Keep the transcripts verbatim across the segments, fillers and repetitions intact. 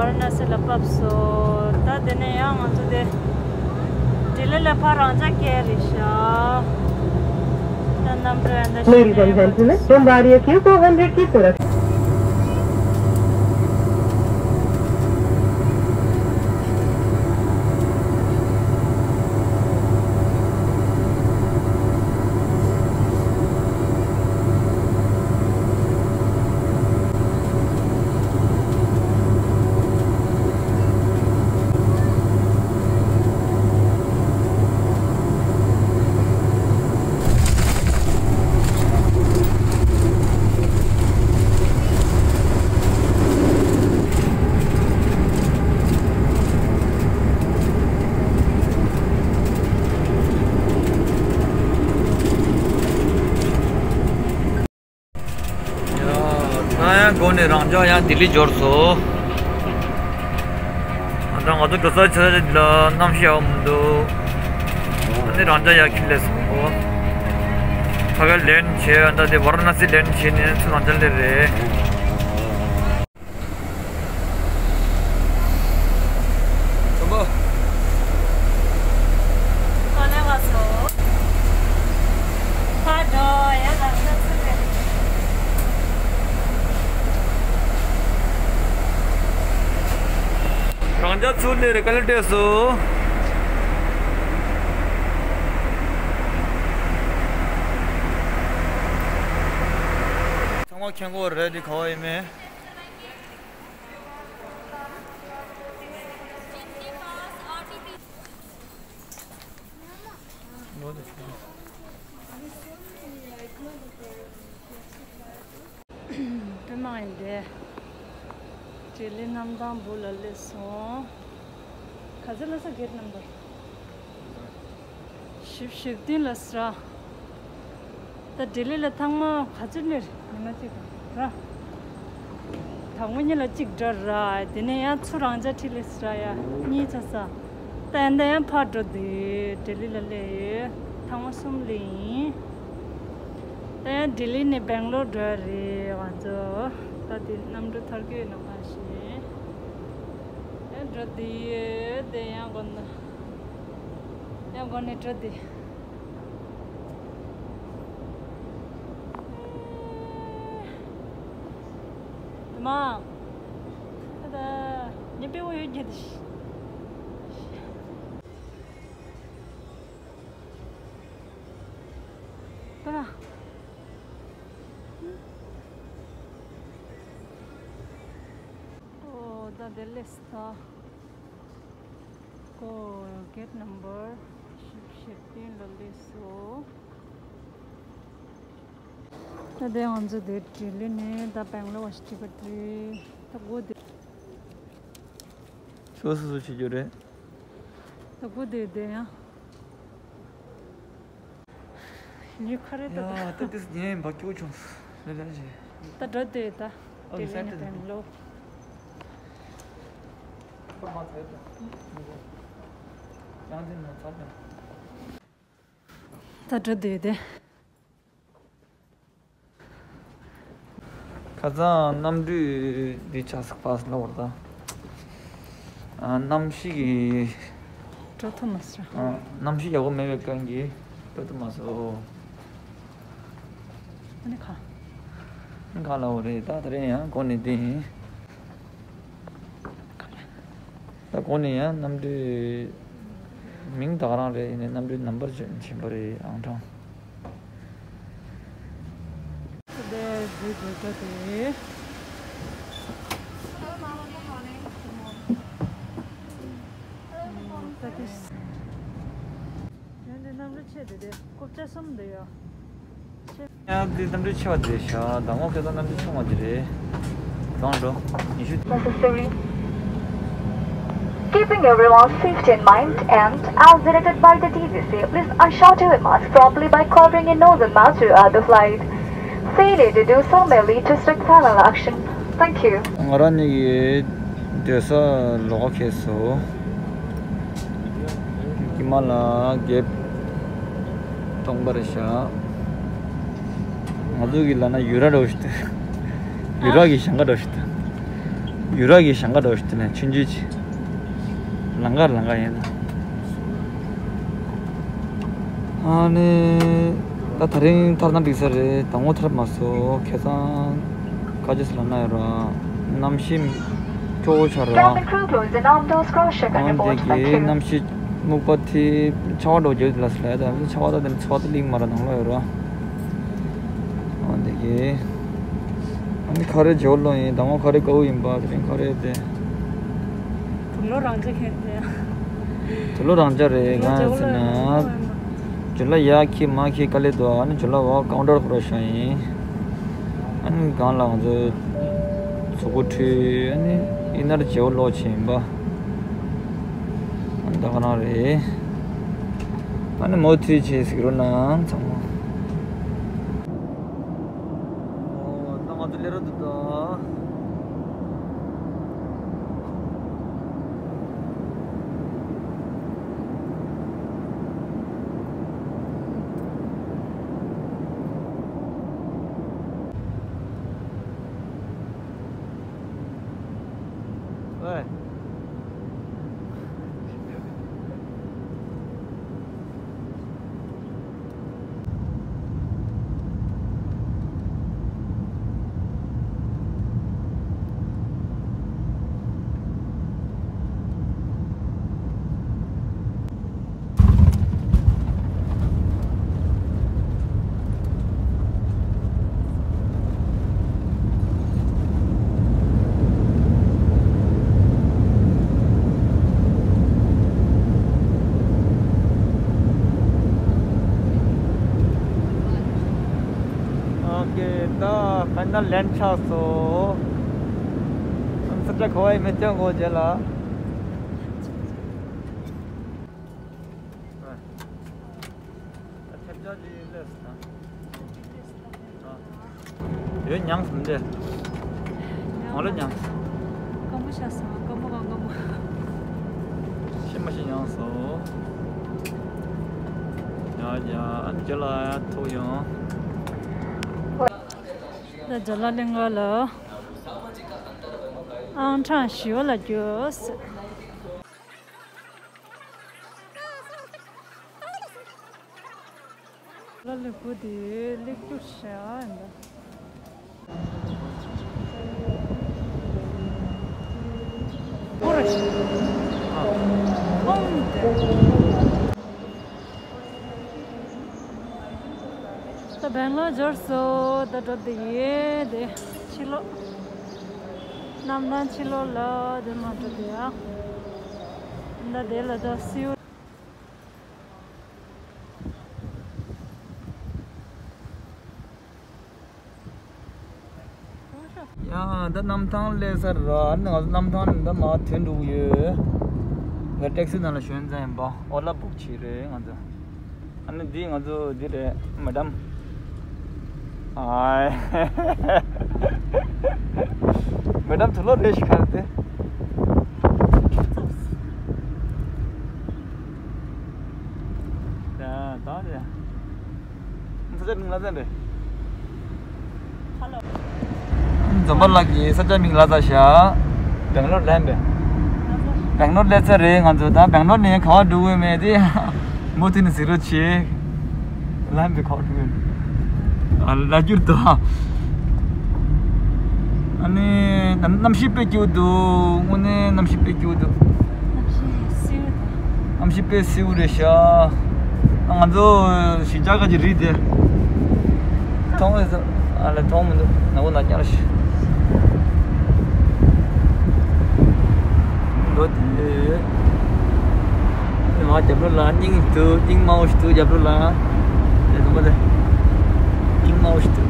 ཝ་ར་ཎ་སི་ལ་བབས་སོང་། ད་དེ་ནས་ཡང་ང་ཚོ་དེ་ལྡི་ལི་ལ་ཕར་རང་འཇགས་སྐྱེལ་རེད་ཤག་ད་གནམ་གྲུ་ཡང་ད་Ladies and gentlemen, Bombardier Q four hundred की सुरक्षा। ཡ། ད་ཡང་སྒོ་ནས་རང་འཇགས་ཡང་ལྡི་ལི་འབྱོར་སོང་། ད་ང་ཚོ་འགྲོ་ས་ཆ་ལ་གནམ་གཤིས་ཡག་པོ་མི་འདུག་ཨ་ནི་རང་འཇགས་ཡར་འཁྱེར་སླེབས་སོང་། ཕ་གིར་ལེན་བྱས། ད་དེ་ཝ་ར་ཎ་སི་ལེན་བྱས་ནས་ཚུར་རང་འཇགས་སླེབས་རེད། ཚོམ་པ། ག་ལེ་བ་སོ། ཕར་འགྲོ་ཡ། རང་འཇགས་ཚུར་སླེབས། རང་འཇགས་ཚུར་སླེབས་རེད། ག་ལེ་བལྟས་སོ། ཚང་མ་མཁྱེན་གྱི་རེད། འདི་ག་བ་ཡིན་མིན། པདྨ་ཡིན་ཏེ། ལྡི་ལི་གནམ་ཐང་སྦུག་ལ་སླེབས་སོང་། ག་ཚོད་ལ་ས་གེ་ཊི་ནམ་བར། བཞི་བཅུ་ཞེ་བདུན་ལ་ཟེར། ད་ལྡི་ལི་ལ་ཐེངས་མ་ག་ཚོད་སླེབས་རེད། ཉི་མ་གཅིག་ར། དང་པོ་ཉིད་ལ་གཅིག་འདྲ་ར། དེ་ནས་ཡང་ཚུར་རང་འཇགས་འཁྱེར་སླེབས་ཟེར་ཡ། གཉིས་ཆགས་ས། ད་ཡང་ད་ཡང་ཕར་འགྲོ་དུས་ལྡི་ལི་ལ་སླེབས་ཡོད། ཐེངས་མ་གསུམ་སླེབས་ཡིན། ད་ཡང་ལྡི་ལི་ནས་སྦེང་ལོར་འགྲོ་ཡ་རེད་ང་ཚོ། ད་དེ་གནམ་གྲུ་ཐར་གྱི་ཡོད་ན་མ་ཤེས། ཡང་འགྲོ་དུས་དེ་ཡང་སྒོ་ན། ཡང་སྒོ་ནས་འགྲོ་དུས། མ། ད་ད་ཉེ་པེ་བོ་ཡོད་རྒྱུ་དེ། ད་ལ། ཨོ་ད་དེ་སླེབས་ད། ཀོ་གེ་ཊི་ནམ་བར་བཞི་བཅུ་ཞེ་བདུན་ལ་སླེབས་སོང་། ད་དེ་ང་ཚོ་དེ་ལྡི་ལི་ནས་ད་སྦེང་ལོར་བ་ཞིག་ཊི་ཀེ་ཊི་རེད། ད་སྒོ་དེ། ཁྱོད་སོ་སོ་བྱེད་རྒྱུ་རེད། ད་སྒོ་དེ་དེ་ཡང་། ཉི་ཁ་རེད་ད། ཡ་ད་དེ་ངས་འབག་སྐྱོ་བྱུང་། ལེ་ལེ་ཞེ། ད་འགྲོ་དེ་ད། ཨོ་ལྡི་ལི་ནས་སྦེང་ལོར། ད་འགྲོ་དེ་དེ། ཁ་སང་གནམ་གྲུ་འདི་ཆགས་སྲིད་པ་ལ་བར་ད། ཨ་གནམ་གཤིས་ཀྱི། འགྲོ་ཐུབ་མ་སོང་། ཨ་གནམ་གཤིས་ཡག་པོ་མེད་པའི་སྒང་གིས་འགྲོ་ཐུབ་མ་སོང་། ཨ་ནི་ཁ། ཁ་ལ་བ་རེད། ད་ད་རེས་ཡང་གོ་ནས་བསྡད་ཡིན། ད་གོང་ནས་ཡང་གནམ་གྲུའི་མིང་ད་ག་རང་རེད། ཡིན་ནའི་གནམ་གྲུའི་ནམ་བར་ཆེན་པོ་རེད། ཨང་གྲངས། ཡང་འདི་གནམ་གྲུ་ཆེ་དེ་དེ་རྐུབ་བཀྱག་གསུམ་འདི་ཡོད། ཆེ། ཡང་འདི་གནམ་གྲུ་ཆེ་བ་དེ་ཤ་དང་པོ་ཁེ་ད་གནམ་གྲུ་ཆུང་བ་དེ་རེད། གང་འགྲོ། ཉི་ཤུ། Necessary. Keeping everyone's safety in mind and as directed by the D G C, please ensure to wear mask properly by covering your nose and mouth throughout the flight. Failure to do so may lead to strict penal action. Thank you. ང་རང་གཉིས་ཀྱི་སྡོད་ས་ལོགས་ཁེལ་སོང་། དཀྱིལ་མ་ལ་གེབ་སྟོང་པ་རེད་ཤག་ང་ཚོ་གི་ལབ་ན་ཡུ་ར་འདྲ་བོ་ཞིག་འདུག་ཡུ་ར་གི་ཞིང་ཁ་འདྲ་བོ་ཞིག་འདུག་ཡུ་རོབ་ཀྱི་ཞིང་ཁ་འདྲ་བོ་ཞིག་དེ་ནས་ཆུང་ཆུང་ཅིག་ལམ་ཁ་ལམ་ཁ་ཡིན་ན། ཨ་ནི། ད་དེ་རིང་ཐར་ན་འགྲིག་ས་རེད། ཟླ་ངོ་ཐར་མ་སོང་ཁ་སང་། ཁ་ཅིག་ལ་ན་ཡོད་ར། གནམ་གཤིས་སྐྱོ་བོ་ཆགས་ར། འོན་ཏེ་གི་གནམ་གཤིས་སྨུག་པ་དེ་ཆར་པ་འགྲོ་རྒྱུ་ལ་སླེབས། ད་ཆར་པ་ད་དེ་ཚོ་དེ་ལིང་མ་ར་ནང་ལོགས་ཡོད་ར། འོན་ཏེ་གི། ཨ་ནི་ཁ་རས་བརྗེ་པོ་ལོ་ཡིན། ཟླ་ངོ་ཁ་རས་དཀར་པོ་ཡིན་པ། དེ་རིང་ཁ་རས་དེ། དུག་ལོག་རང་འཇགས་ཁྱེར་ཏེ། དུག་ལོག་རང་འཇགས་རེད། ང་ཟེར་ན། ཇོ་ལ་ཡ་ཁྱི་མ་ཁྱི་དཀའ་ལས་འདུག་ཨ་ནི་ཇོ་ལ་བ་ཀའུན་ཊར་ཁོ་ར་ཤ་ཡིན། ཨ་ནི་སྒང་ལ་ང་ཚོ་གཟུགས་པོ་འཁྲུད། ཨ་ནི་ཡིན་ན་ར་བརྗེ་པོ་ལོ་ཆེ་ཡིན་པ། ཨ་ནི་ད་ག་རང་རེད། ཨ་ནི་མོ་ཐུགས་རྗེ་ཆེ་ཟེར་རོགས་གནང་ཚང་མ། ཨོ། ད་ང་ཚོ་སླེབས་ར་འདུག་ད། ཨོའི། ཨོ་ཁེ། ད་ཕའི་ནལ་ལེན་ཆགས་སོང་། ས་ཆ་ག་བ་ཡིན་མིན་ཐོན་གོ་རྗེས་ལ། ཨ། ད་ཁྱབ་བྱ་ཅིག་སླེབས་སོང་། ཨ། ཡོད་མྱངས་སོང་འདི། མ་ལོ་མྱངས། སྐམ་པོ་ཆགས་སོང་། སྐམ་པོ་གང་སྐམ་པོ། ཤི་མ་ཤི་མྱངས་སོང་། ཡ་ཡ། ཨ་ནི་རྒྱ་ལ་ཡ་ཐུག་ཡོང་། ད་རྒྱ་ལ་གླིང་ག་ལ། ཨང་གྲངས་བཞི་པ་ལ་རྒྱུགས། ལ་ལུ་གུ་དེ་ལེགས་གྲུབ་བྱ་འདི། ཨོ་རེ། ཨོམ་དེ། ད་སྦེང་ལོར་འབྱོར་སོང་། ད་འགྲོ་དེ་ཡིན་དེ། ཕྱི་ལོགས། གནམ་ཐང་ཕྱི་ལོགས་ལ་དེ་མ་འགྲོ་དེ་ཨ། ད་དེ་ལ་ད་སིའུ། ཡ། ད་གནམ་ཐང་སླེབས་ཚར་ར། ཨ་ནི་ང་ཚོ་གནམ་ཐང་ནས་ད་མར་ཐོན་འགྲོ་གི་ཡོད། ང་ཊེག་སི་ནང་ལ་ཞོན་ཙམ་ཡིན་པ། ཨོ་ལ་བུག་བྱས་རེད་ང་ཚོ། ཨ་ནི་འདི་ང་ཚོ་འདི་རེད། མེ་ཌམ། ཨའི། མེ་ཌམ་དུག་ལོག་རེད་ཤི་ཁ་དེ། ད་ད་རེད། ས་ཆ་མིང་ལ་ཙན་རེད། འཛོམས་པ་ལགས་ཀྱིས་ས་ཆ་མིང་ལ་ཙ་ཤ། སྦེང་ལོར་ལན་པས། སྦེང་ལོར་སླེབས་ཚར་རེད་ང་ཚོ། ད་སྦེང་ལོར་ནས་ག་བ་འགྲོ་དགོས་མེད་དེ། མུ་མཐུད་ནས་གཟིགས་རོགས་བྱེད། ལན་པས་ག་བ་འགྲོ་དགོས། ཨ། ལ་རྒྱུར་དུ། ཨ་ནི་གནམ་གཤིས་དཔེ་སྐྱིད་པོ་འདུག་དངོས་གནས་གནམ་གཤིས་དཔེ་སྐྱིད་པོ་འདུག་གནམ་གཤིས་བསིལ་བོ་དང་། གནམ་གཤིས་དཔེ་བསིལ་བོ་རེད་ཤག་ང་ཚོ་ཞི་ཅག་ག་ཅིག་རིག་དེ། མཐོང་རེད་ཟེར། ཨ་ལས་མཐོང་མི་འདུག་ནག་པོ་ནག་རྐྱང་རེད་ཤག་འགྲོ་དེ། ཨ་ནི་མར་རྒྱབ་ལོགས་ལ་སྙིང་འདུག་སྙིང་དམར་པོ་ཞིག་འདུག་རྒྱབ་ལོགས་ལ། ཨེ་དུ་མ་དེ། སྙིང་དམར་པོ་ཞིག་འདུག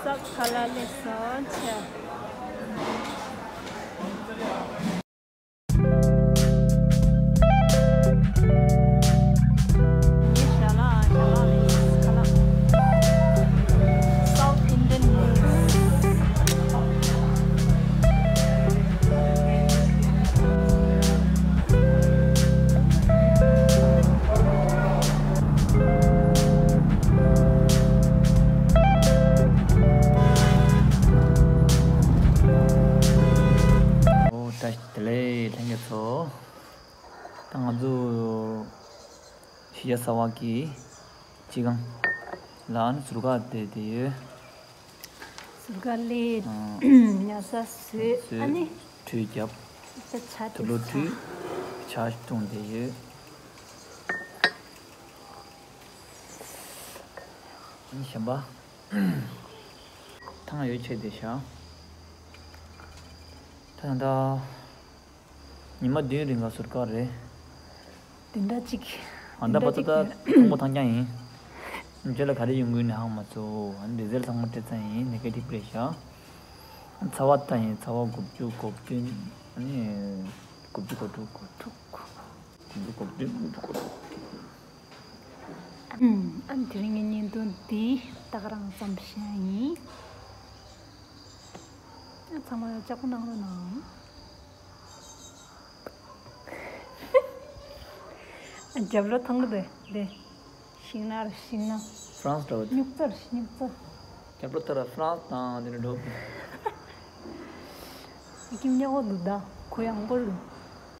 Salt color less, so, yeah. Salt Indian noodles. ཨོ། བཀྲ་ཤིས་བདེ་ལེགས་ལྷན་རྒྱས་ཚོ། ད་ང་ཚོ་གཞིས་ཆགས་གསར་པ་གི་སྤྱི་ཁང་ལ་ནི་ཟུར་བཀག་བསྡད་བསྡད་ཡོད། ཟུར་བཀག་ལས། ཨ། ཉལ་ས་བཟོས། བཟོས། ཨ་ནི་ཁྲུས་བརྒྱབ། ད་ཇ་དུག་ལོག་དེ་ཁྲུས། ཇ་བཏུང་བསྡད་ཡོད། ཨ་ནི་གཞན་པ། ཐང་ཡོད་ཆེ་བསྡད་ཤག་ད་ཡང་ད། ཉི་མ་བདུན་རིང་ག་ཟུར་བཀག་རེད། བདུན་ཕྲག་གཅིག་ཨ། ད་བདུན་ཕྲག་པ་ཚོ་ད་གཅིག་ཚང་མ་ཐང་རྐྱང་ཡིན། རྗེས་ལ་ག་རེ་ཡོང་གི་ཡོད་ནི་ཧ་གོ་མ་སོང་། ཨ་ནི་རི་ཛལ་ཚང་མ་སྤྲད་ཚར་ཡིན། ནེ་གེ་ཊིབ་རེད་ཤག་ཚ་བ་ད་ཡིན། ཚ་བ་དགུ་བཅུ་གོ་བདུན། ཨ་ནི་དགུ་བཅུ་གོ་དྲུག་དགུ་བཅུ་གོ་དྲུག་དགུ་བཅུ་གོ་བདུན། དགུ་བཅུ་གོ་དྲུག་ཨ་ནི་དེ་རིང་གི་བརྙན་ཐུང་འདི་ད་ག་རང་ཙམ་བཞག་ཡིན། ཨ། ཚང་མ་ལྕགས་པོ་གནང་རོགས་གནང་། རྒྱབ་ལོགས་ཐང་གི་དེ་དེ། ཤིང་ནགས་རེད། ཤིང་ནགས། ཧྥ་རན་སི་འདྲ་བོ། སྨྱུག་རྩ་རེད། སྨྱུག་རྩ། རྒྱབ་ལོགས་ལྟར་ཧྥ་རན་སི་དང་དེ་འདྲ་འགྲོ། ཀིམ་ཉག་པོ་འདུག་ད་གུ་ཡངས་པོ་རེད།